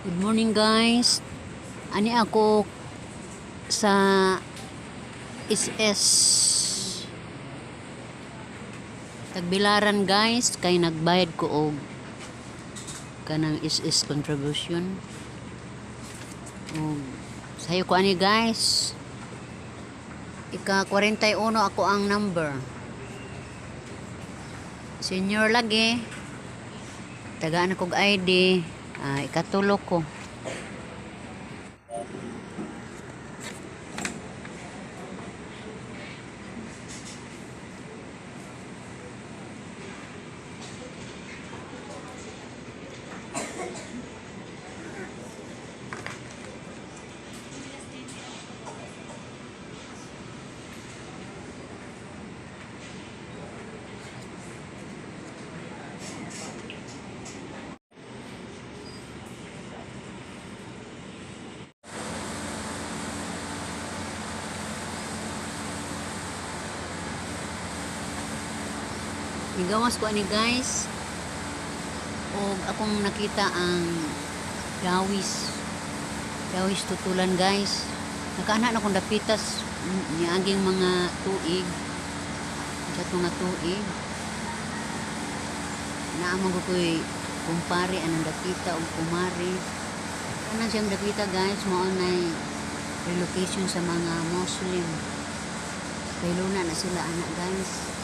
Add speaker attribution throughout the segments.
Speaker 1: Good morning, guys. Ani ako sa SS Tagbilaran, guys, kay nagbayad ko og kanang SS contribution. Og sayo ko ani, guys. Ika 41 ako ang number. Senior lagi. Tagaan ako og ID. Ah, ikatulo ko. Nigawas ko ani, guys. Og akong nakita ang Dawis. Dawis Tutulan, guys. Nakaana na kong dapitas niaging mga tuig. Sa nga tuig. Naa man ko'y kumpare anang dapita og kumare. Kanan siyang dapita, guys, mao nay relocation sa mga Muslim. Pailuna na sila ana, guys.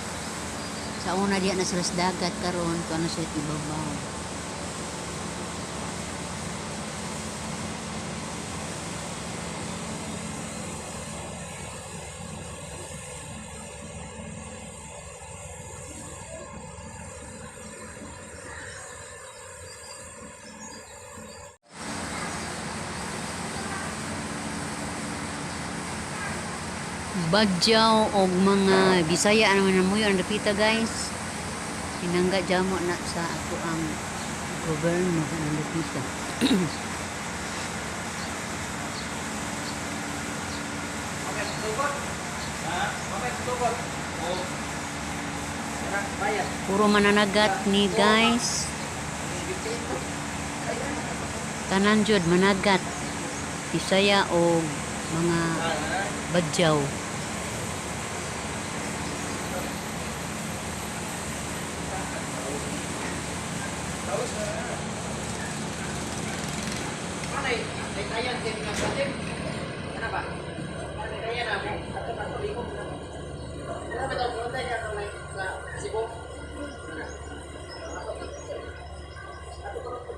Speaker 1: Sa una diya na sila sa dagat, karon kuan na sila ibabaw. Badyaw og mga Bisaya ang namuyo ang dapita, guys. Tinangga jamo na sa ato ang gobyerno ang dapita.
Speaker 2: Okay, tugot. Ha? Okay, tugot. Oh. Tara, bayad.
Speaker 1: Puro mananagat ni, guys. Tanan jud managat. Bisaya og mga Badyaw.
Speaker 2: Ano ay tayan din nga sa atin? Ano ba? Ano tayan na mo? Ato pa ko. Ano ba daw tayo ka sa Cebu? Ano? Ato ko ko.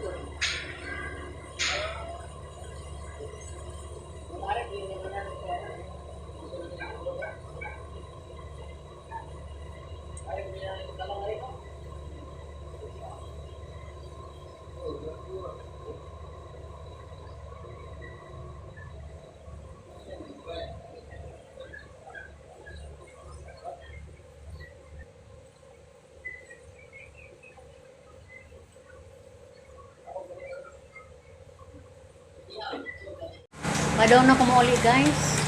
Speaker 1: Padaw na ko mouli, guys.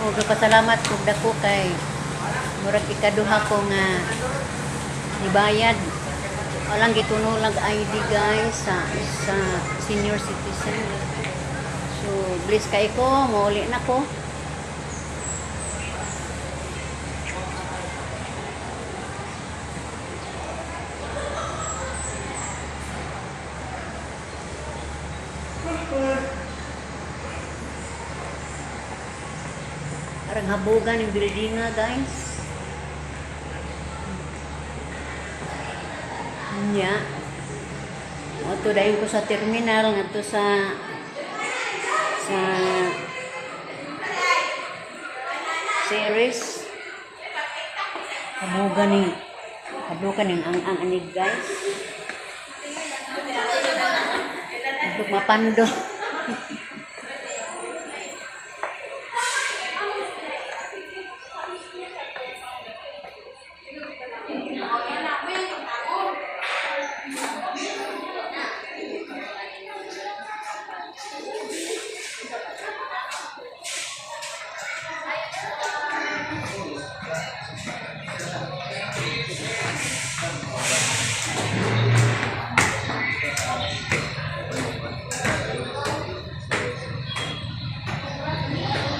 Speaker 1: O pasalamat kog dako kay murag ikaduha ko nga nibayad. Walang gitunulag ID, guys, sa senior citizen. So bless kay ko, mouli na ko. Parang habugan yung building nga, guys. Nya. Oto dayon ko sa terminal ngadto sa Ceres. Habugan ning ang anig, guys. Untuk mapando.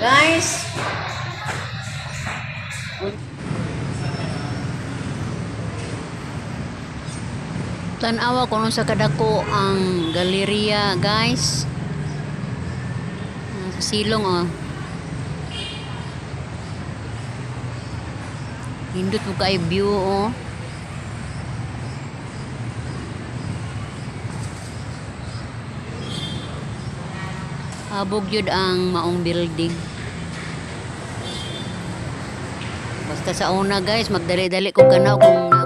Speaker 1: Guys. Tanawa kung sa kadako ang galeria, guys. Ah, sa silong oh. Hindot mo kay view oh. Habog yun ang maong building. Basta sa una, guys, magdali-dali ko kanaw kung